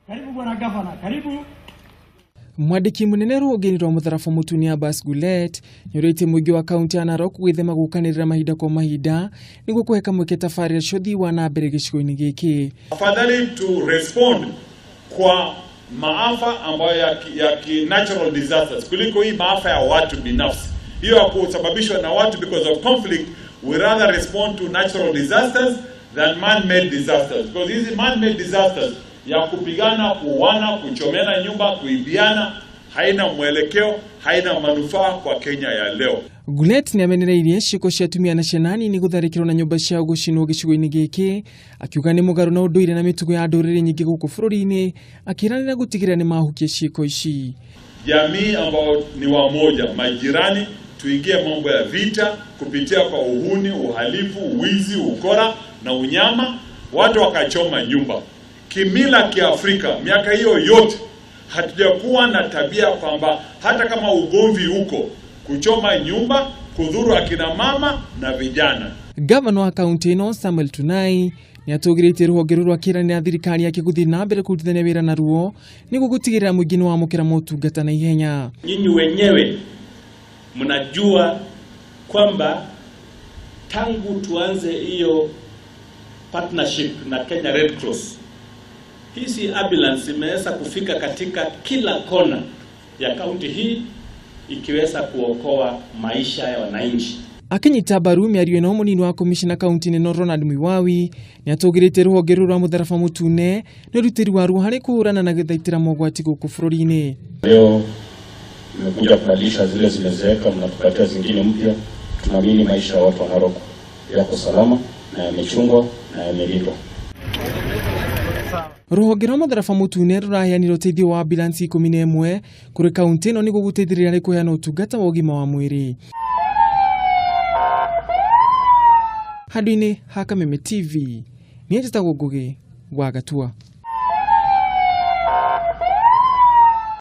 Karibu bwana gavana, karibu. Mwandĩki mũnene rũhonge-inĩ rwa mũtharaba mũtune Abbas Gulet nĩũrĩtie mũingĩ wa kaunti ya Narok gwĩthema gũkanĩrĩra mahinda kwa mahinda nĩguo kũhe kamweke tabarĩra cia ũthii wa na mbere gĩcigo-inĩ gĩkĩ. Afadhali tu respond kwa maafa ambayo ya ki natural disasters kuliko hii maafa ya watu binafsi. Hiyo ya kusababishwa na watu because of conflict, we rather respond to natural disasters than man-made disasters. Because hizi man-made disasters ya kupigana, kuuana, kuchomeana nyumba, kuibiana, haina mwelekeo, haina manufaa kwa Kenya ya leo. Gulet nĩamenereirie ciĩko cia atumia na ciana nini gũtharĩkĩrwo na nyũmba ciao gũcinwo gĩcigo-inĩ gĩkĩ, akiuga nĩ mũgarũ na ũndũire na mĩtugo ya ndũrĩrĩ nyingĩ gũkũ bũrũri-inĩ, akĩranĩra gũtigĩrĩra nĩmahukia ciĩko ici. Jamii ambao ni wamoja, majirani, tuingie mambo ya vita kupitia kwa uhuni, uhalifu, wizi, ukora na unyama, watu wakachoma nyumba. Kimila Kiafrika, miaka hiyo yote hatujakuwa na tabia kwamba hata kama ugomvi uko, kuchoma nyumba, kudhuru akina mama na vijana. Gavana wa kaunti ĩno Samuel Tunai nĩatũgĩrĩtie rũhonge rũrũ akĩranĩra thirikari yake gũthiĩ na mbere kũrutithania wĩra naruo nĩguo gũtigĩrĩra mũingĩ nĩwamũkĩra motungata na ihenya. Nyinyi wenyewe mnajua kwamba tangu tuanze hiyo partnership na Kenya Red Cross, hizi ambulance imeweza kufika katika kila kona ya kaunti hii ikiweza kuokoa maisha ya wananchi. Akinyita mbaru mĩario ĩno mũnini wa komishina kaunti ĩno Ronald Mwiwawi nĩatũgĩrĩtie rũhonge rũrũ rwa mũtharaba mũtune nĩ ũrutĩri waruo harĩ kũhũrana na gũthaitĩra mogwati gũkũ bũrũri-inĩ. Leo mmekuja kubadilisha zile zimezeeka, mnatupatia zingine mpya. Tunaamini maisha ya watu wa Narok yako salama na yamechungwa na yamelindwa. Rũhonge rwa mũtharaba mũtune rũraheanire ũteithio wa ambulansi 11 kũrĩ kaunti ĩno nĩguo gũteithĩrĩria harĩ kũheana ũtungata wa ũgima wa mwĩrĩ. Handũ-inĩ ha Kameme TV, niĩ njĩtagwo Ngũgĩ wa Gatua.